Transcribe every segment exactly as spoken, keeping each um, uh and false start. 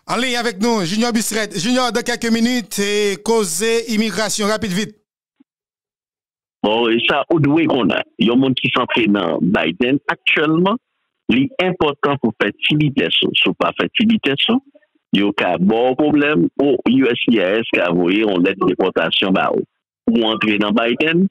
An liy avèk nou, Junior Bisret. Junior, dans quelques minutes, e koze imigrasyon, rapid vit. Bon, e sa ou dwe konnen. Yon moun ki santre nan Biden aktyèlman, li enpòtan pou fè ti bitès ou. Si w pa fè ti bitès ou, yo ka ba w pwoblèm, ou U S C I S ka voye yon lèt depòtasyon ba ou. Ou antre nan Biden,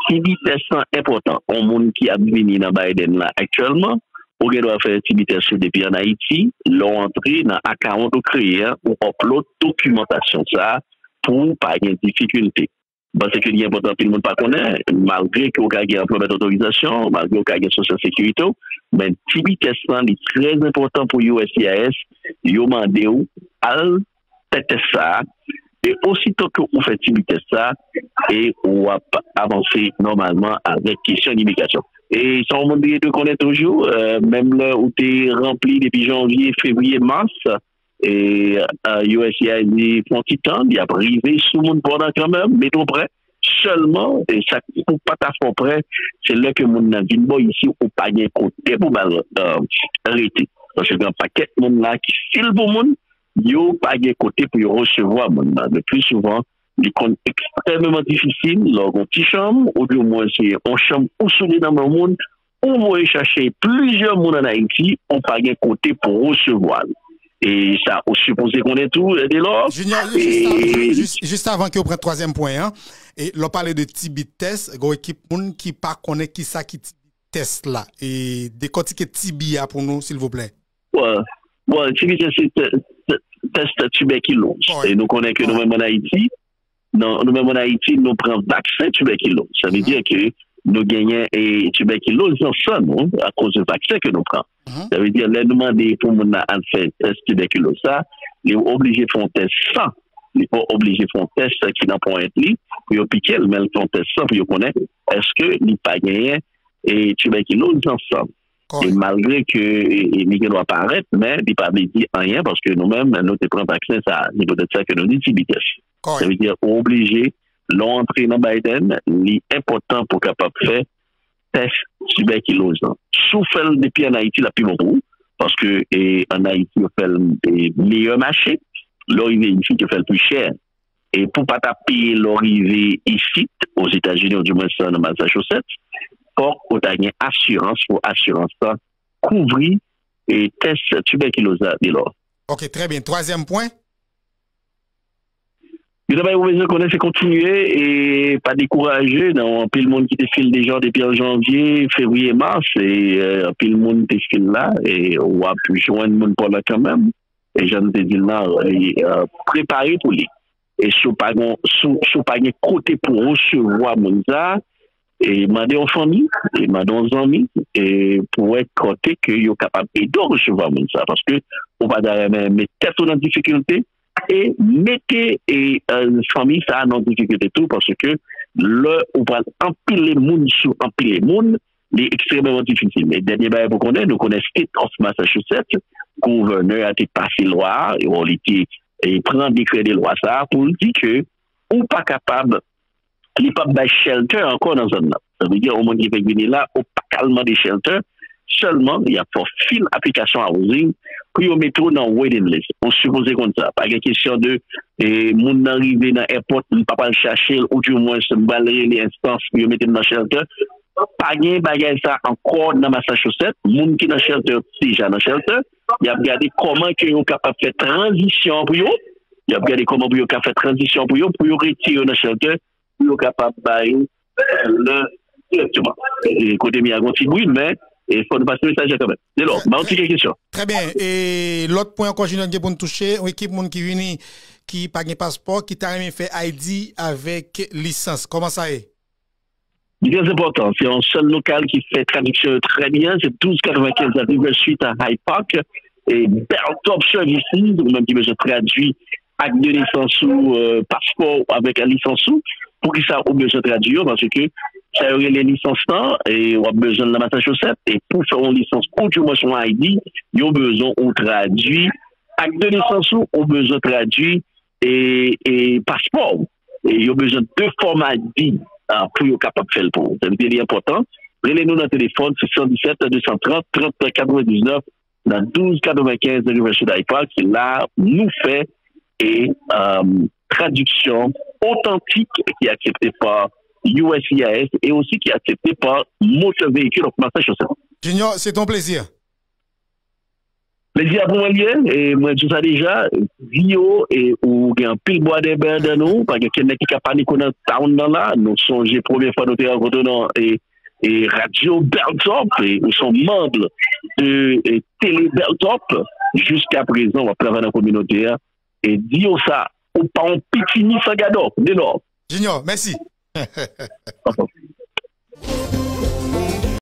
ti bitès lan enpòtan. Yon moun ki ap vini nan Biden la aktyèlman, ou gen dwa fè ti bitès ou depi ann Ayiti, lè w antre nan akawont ou kreye an, ou upload dokimantasyon sa a pou w pa gen difikilte. M panse ke li enpòtan anpil moun pa konnen, malgre ke w ka gen anplòyment otorizasyon, malgre w ka gen sosyal sekirite w, men ti bitès lan li trè enpòtan pou U S C I S, yo mande w al fè tès sa a, e osito ke ou fè ti bitès sa a, e w ap avanse nòmalman avèk kesyon imigrasyon. E sa yon moun dwe konnen toujou, menm lè ou te ranpli depi janvye, fevriye, mas, e U S C I S pran ti tan, li ap rive sou moun pa w nan kanmenm, mete w prè. Sèlman, e sa k pou pa ta fè w prè, se lè ke moun nan vin bò isi, ou pa gen kote pou ba l rete. Paske gen pakèt moun la ki fil pou moun, yo pa gen kote pou yo resevwa moun nan. Le pli souvan, li konn ekstrèmeman difisil lè w gen yon ti chanm, oudimwen se yon chanm ou soude nan men moun, ou voye chache plizyè moun ann Ayiti, ou pa gen kote pou resevwa l. E sa ou sipoze konnen tou, Delò. Junior, jis, jis avan ke w pran twazyèm pwen an, e lè w pale de ti bitès, gen yon ekip moun ki pa konnen kisa ki ti bitès la. E dekòtike ti bi a pou nou, silvouplè. Bon, ti bitès se tès tibèkiloz. E nou konnen ke nou menm ann Ayiti, nou menm ann Ayiti, nou pran vaksen tibèkiloz. Sa vle di ke nou genyen e tibèkiloz nan san nou akoz de vaksen ke nou pran. Sa vle di lè nou mande pou moun nan al fè tès tibèkiloz sa, li oblije fè yon tès san. Li pa oblije fè yon tès ki nan ponyèt li pou yo pike l, men l fè yon tès san pou yo konnen èske li pa genyen e tibèkiloz nan san. E malgre ke li gen dwa parèt, men li pa vle di anyen paske nou menm, nou te pran vaksen sa a. Se poutèt sa ke nou di ti bitès. Sa vle di ou oblije, lè w antre nan Biden, li enpòtan pou w kapab fè tès tibèkiloz lan. Si w fè l depi ann Ayiti, l ap pi bon pou ou, paske ann Ayiti, yo fè l meyè mache. Lè w rive isit, yo fè l pi chè. E pou w pa ta peye lè w rive isit, Ozetazini, oudimwens nan Massachusetts, fòk ou ta gen asirans pou asirans lan kouvri e tès tibèkiloz la, Delò. Ok, trè byen. Twazyèm pwen. Yon bagay ou bezwen konnen, se kontinye e pa dekouraje. Nan anpil moun ki te fil deja depi an janvye, fevriye, mas, e anpil moun te fil la, e w ap jwenn moun pa w la kanmenm. E jan nou te di l la, prepare pou li. E si w pa gen, si w pa gen kote pou w resevwa moun sa a, e mande yon fanmi, e mande yon zanmi, e pou wè kote ke yo kapab ede w resevwa moun sa a. Paske ou pa ta renmen met tèt ou nan difikilte, e mete e fanmi sa a nan difikilte tou, paske lè ou pral anpile moun sou anpile moun, li ekstrèmeman difisil. E dènye bagay pou konnen, nou konnen State of Massachusetts, gouvènè a te pase lwa a, li te pran dekrè de lwa sa a pou l di ke ou pa kapab, li p ap bay shelter ankò nan zòn nan. Sa vle di, yon moun ki fèk vini la, ou pa ka al mande shelter, sèlman y ap fè w fil aplikasyon housing pou yo mete w nan waiting list. Ou sipoze konn sa. Pa gen kesyon de e, moun nan rive nan èpòt, li pa pral chache l, oudimwens m pral rele enstans pou yo mete m nan shelter. Pa gen bagay sa ankò nan Massachusetts. Moun ki nan shelter deja nan shelter. Y ap gade kòman ke yo kapab fè tranzisyon an pou yo. Y ap gade kòman pou yo ka fè tranzisyon pou yo, pou yo retire yo nan shelter, pou yo kapab ba yo shelter dirèkteman. E, kote m ye a gen yon ti bri, men e fò nou pase mesaj la kanmenm. Delò, ba yon ti kesyon. Trè byen. E lòt pwen ankò, Junior, gen pou n touche, yon ekip moun ki vini, ki pa gen paspò, ki ta renmen fè I D avèk lisans. Kòman sa ye? Li trè enpòtan. Se yon sèl lokal ki fè tradiksyon yo trè byen. Se douz katrevenkenz la River Street a Hyde Park. E Belltop Services, ou menm ki bezwen tradui ak de nesans ou, paspò ou avèk lisans ou. Poukisa ou bezwen tradui yo? Paske sa yo rele lisans lan, e w ap bezwen l nan Massachusetts. E pou fè yon lisans, oudimwens yon I D, yo bezwen ou tradui ak de nesans ou, ou bezwen tradui e, e paspò w. E yo bezwen de fòm I D pou yo kapab fè l pou ou. Sa vle di li enpòtan. Rele nou nan telefòn, se san disèt, de san trant, trant, katrevendiznèf, nan douz katrevenkenz nan Rivière Sud Hyde Park, se la nou fè e um, tradiksyon otantik ki aksepte pa U S C I S e osi ki aksepte pa Motor Vehicle of Massachusetts. Junior, se ton plezi. Plezi a pou mwen liye, e mwen di sa deja, di yo e ou gen anpil bwa dèbè andan nou, pa gen kenn nèg ki ka paniko nan town nan la, nou sonje premye fwa nou te rankontre nan e, e radyo Beltop, e ou son manb de e, tele Beltop, jiska prezan w ap travay nan kominote a, e di yo sa, ou pa yon pitimi san gadò, de nò. Junior, mèsi.